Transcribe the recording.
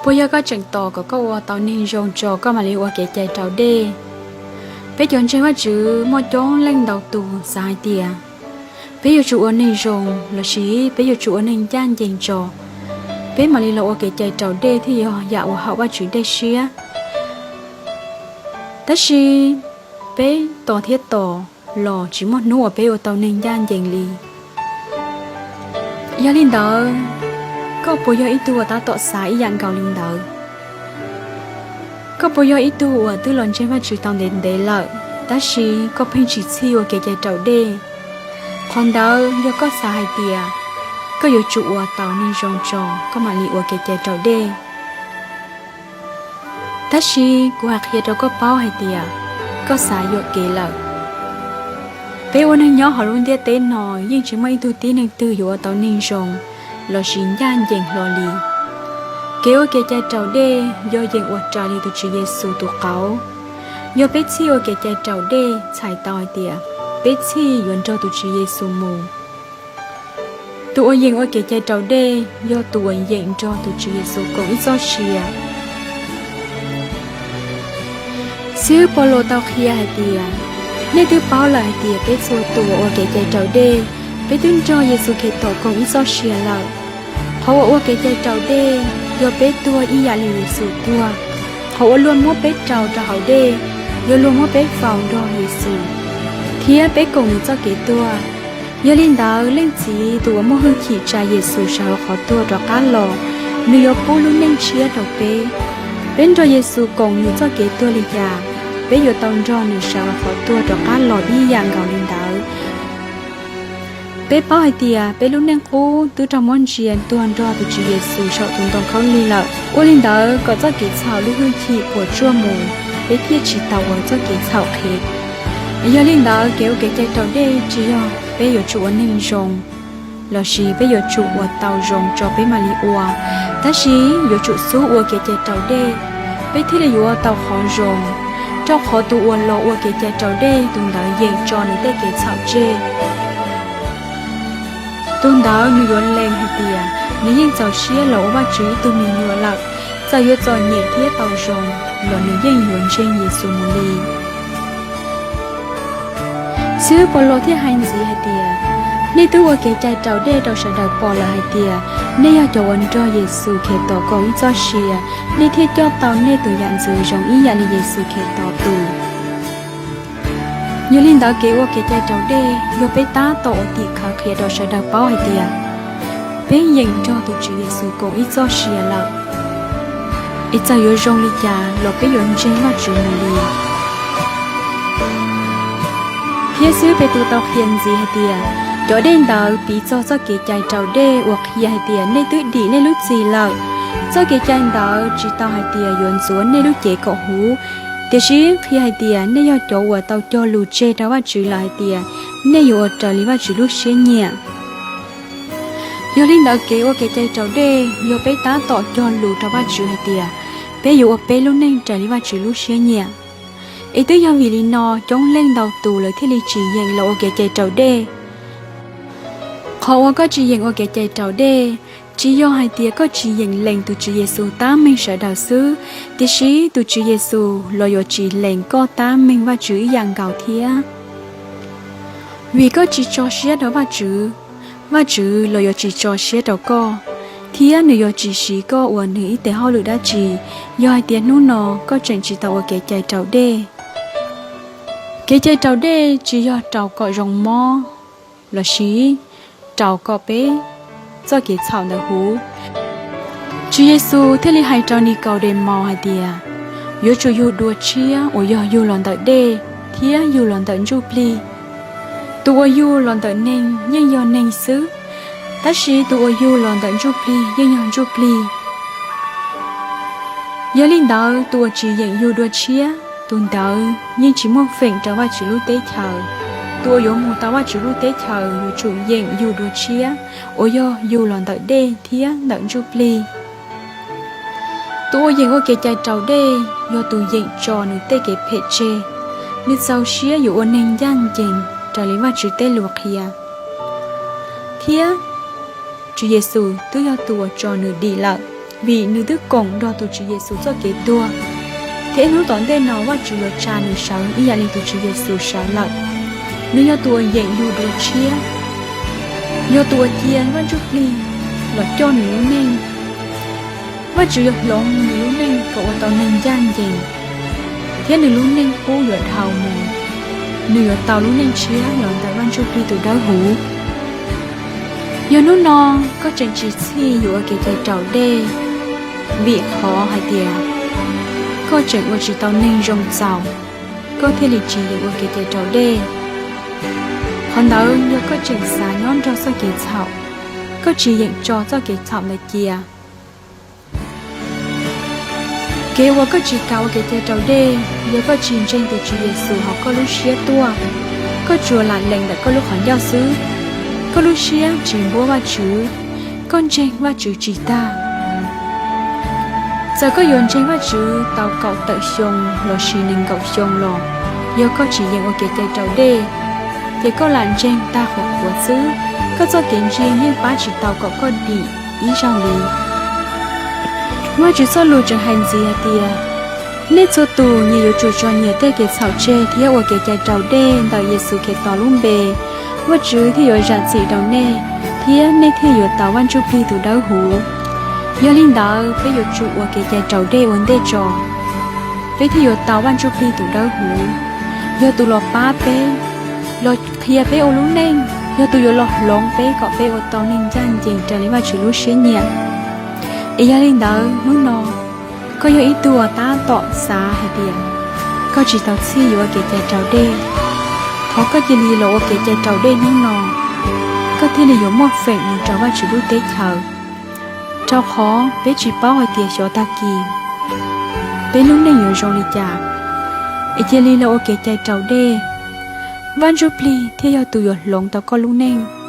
Puas yog koj tseem tos kom koj ua tau neeg zoo tso koj mam li ua kev cai raus dej? Peb cov ntseeg Vajtswv muaj coob leej ntau tus xav hais tias peb yuav tsum ua neeg zoo lossis peb yuav tsum ua neeg ncaj ncees tso, peb mam li los ua kev cai raus dej thiaj yog yam uas haum Vajtswv dej siab. Tab sis peb tos thiab tos los tsis muaj hnub uas peb ua tau neeg ncaj ncees li. Yog li ntawd, koj puas yog ib tug uas tab tom xav ib yam nkaus li ntawd? Koj puas yog ib tug uas twb los ntseeg Vajtswv tau ntev ntev lawm, tab sis koj pheej tsis txhij ua kev cai raus dej? Qhov ntawd yog koj xav hais tias koj yuav tsum ua tau neeg zoo tso koj mam li ua kev cai raus dej. Tab sis kuv hais qhia rau koj paub hais tias koj xav yuam kev lawm. Peb ua neeg nyob hauv lub ntiaj teb no yeej tsis muaj ib tug tib neeg twg yuav ua tau neeg zoo lossis ncaj ncees hlo li. Kev ua kev cai raus dej yog yeem ua raws li tus Tswv Yexus tus qauv. Yog peb txhij ua kev cai raus dej txhais tau hais tias peb txhij yuav nrog tus Tswv Yexus mus. Tus uas yeem ua kev cai raus dej yog tus uas yeem nrog tus Tswv Yexus koom ib txoj sia. Xib hwb Paulus tau qhia hais tias, nej twb paub lawm hais tias peb txhua tus uas ua kev cai raus dej, peb twb nrog Yexus Khetos koom ib txoj sia lawm. Qhov uas ua kev cai raus dej yog peb tuag ib yam li Yexus tuag. Qhov uas luag muab peb rau rau hauv dej yog luag muab peb faus nrog Yexus, thiab peb koom nws txoj kev tuag. Yog li ntawd, Leej Txiv tus uas muaj hwj chim tsa Yexus sawv hauv qhov tuag rov qab los, nws yuav pub lub neej tshiab rau peb. Peb nrog Yexus koom nws txoj kev tuag li cas, peb yuav tau nrog nws sawv hauv qhov tuag rov qab los ib yam nkaus li ntawd. Peb paub hais tias peb lub neej qub twb raug muab ntsia tuag nrog tus Tswv Yexus saum tus ntoo khaub lig lawm. Ua li ntawd kom txoj kev txhaum lub hwj chim puas tsuaj mus, peb thiaj tsis tau ua txoj kev txhaum qhev. Yog li ntawd, kev ua kev cai raus dej tsis yog peb yuav tsum ua neeg zoo lossis peb yuav tsum ua tau zoo tso peb mam li ua, tab sis yuav tsum xub ua kev cai raus dej, peb thiaj li yuav ua tau qhov zoo, rau qhov tus uas los ua kev cai raus dej tus ntawd yeem tso nws tej kev txhaum tseg. Tus ntawd nws yuav lees hais tias nws yeej txaus siab los ua Vajtswv ib tug me nyuam lawm, txawm yuav txom nyem thiab tau zoo los nws yeej yuav ntseeg Yexus mus li. Xib hwb Paulus thiaj hais ntxiv hais tias, nej twb ua kev cai raus dej rau sawv daws pom lawm hais tias nej yog cov uas nrog Yexus Khetos koom ib txoj sia, nej thiaj coj tau nej tus yam ntxwv zoo ib yam li Yexus Khetos tus. Yog li ntawd, kev ua kev cai raus dej yog peb tab tom ua tim khawv qhia rau sawv daws paub hais tias peb yeem nrog tus Tswv Yexus koom ib txoj sia lawm, es txawm yuav zoo li cas los peb yuav ntseeg Vajtswv mus li. Thiab xib hwb Petus tau qhia ntxiv hais tias, cov dej ntawd piv txog txoj kev cai raus dej uas qhia hais tias nej twb dim nej lub txim lawm. Txoj kev cai ntawd tsis tau hais tias yuav ntxuav nej lub cev kom huv, tiam sis qhia hais tias nej yog cov uas tau cog lus tseg rau Vajtswv lawm hais tias nej yuav ua raws li Vajtswv lub siab nyiam. Yog li ntawd, kev ua kev cai raus dej yog peb tab tom cog lus rau Vajtswv hais tias peb yuav ua peb lub neej raws li Vajtswv lub siab nyiam. Es twb yog vim li no coob leej ntau tus lawv thiaj li tsis yeem los ua kev cai raus dej. Qhov uas koj tsis yeem ua kev cai raus dej, tsis yog hais tias koj tsis yeem lees tus Tswv Yexus tab meeg sawv daws xwb, tiam sis tus Tswv Yexus los yuav tsis lees koj tab meeg Vajtswv ib yam nkaus thiab. Vim koj tsis tso siab rau Vajtswv, Vajtswv los yuav tsis tso siab rau koj, thiab nws yuav tsis siv koj ua nws ib tes hauj lwm dab tsi yog hais tias hnub no koj tseem tsis tau ua kev cai raus dej. Kev cai raus dej tsis yog raus kom zoo mob lossis raus kom peb txoj kev txhaum ntawd huv. Tswv Yexus thiaj li hais rau Nikaudemaus hais tias, yuav tsum yug dua tshiab uas yog yug los ntawm dej thiab yug los ntawm ntsuj plig. Tus uas yug los ntawm neeg yeej yog neeg xwb, tab sis tus uas yug los ntawm ntsuj plig yeej yog ntsuj plig. Yog li ntawd, tus uas tsis yeem yug dua tshiab, tus ntawd yeej tsis muaj feem rau Vajtswv lub teb chaws. Tus uas yuav mus tau Vajtswv lub teb chaws yuav tsum yeem yug dua tshiab, uas yog yug los ntawm dej thiab ntawm ntsuj plig. Tus uas yeem ua kev cai raus dej yog tus yeem tso nws tej kev phem tseg. Nws txaus siab yuav ua neeg ncaj ncees raws li Vajtswv tej lus qhia, thiab Tswv Yexus twb yog tus uas tso nws dim lawm. vim nws twb koom nrog tus Tswv Yexus txoj kev tuag, thiab hnub tom ntej no Vajtswv yuav tsa nws sawv ib yam li tus Tswv Yexus sawv lawm. Nws yog tus uas yeem yug dua tshiab, yog tus uas cia Vaj Ntsujplig los coj nws lub neej. Vajtswv yuav hloov nws lub neej kom ua tau neeg ncaj ncees, thiab nws lub neej qub yuav dhau mus. Nws yuav tau lub neej tshiab los ntawm Vaj Ntsujplig tus Dawbhuv. Yog hnub no koj tseem tsis txhij yuav ua kev cai raus dej, vim qhov hais tias koj tseem ua tsis tau neeg zoo txaus, koj thiaj li tsis yeem ua kev cai raus dej. Qhov ntawd yog koj tseem xav nyob nrog txoj kev txhaum, koj tsis yeem tso txoj kev txhaum ntawd cia. Kev uas koj tsis kam ua kev cai raus dej yog koj tsis ntseeg tus Tswv Yexus hauv koj lub siab tuaj, koj tsuas lam lees ntawm koj lub qhov ncauj xwb, koj lub siab tsis npuab Vajtswv, koj ntseeg Vajtswv tsis tag. Txawm koj yuav ntseeg Vajtswv tau kaum tawm xyoo lossis nees nkaum xyoo los, yog koj tsis yeem ua kev cai raus dej, ces koj lam ntseeg tag qhuav qhuav xwb, koj txoj kev ntseeg yeej pab tsis tau kom koj dim ib zaug li. Vajtswv txoj lus tseem hais ntxiv hais tias, nej txhua tus nyias yuav tsum tso nyias tej kev txhaum tseg thiab ua kev cai raus dej ntawm Yexus Khetos lub npe, Vajtswv thiaj yuav zam txim rau nej, thiab nej thiaj yuav tau Vaj Ntsujplig tus Dawbhuv. Yog li ntawd peb yuav tsum ua kev cai raus dej ua ntej tso, peb thiaj yuav tau Vaj Ntsujplig tus Dawbhuv, yog tus los pab peb, los qhia peb ua lub neej, yog tus yuav los hloov peb kom peb ua tau neeg ncaj ncees raws li Vajtswv lub siab nyiam. Es yog li ntawd hnub no, koj yog ib tug uas tab tom xav hais tias koj tsis tau txhij yuav ua kev cai raus dej, thov koj cia li los ua kev cai raus dej hnub no, koj thiaj li yuav muaj feem mus rau Vajtswv lub teb chaws. Rau qhov peb tsis paub hais tias xyov tag kis peb lub neej yuav zoo li cas. Es cia li los ua kev cai raus dej, Vaj Ntsujplig thiaj yog tus yuav hloov tau koj lub neej.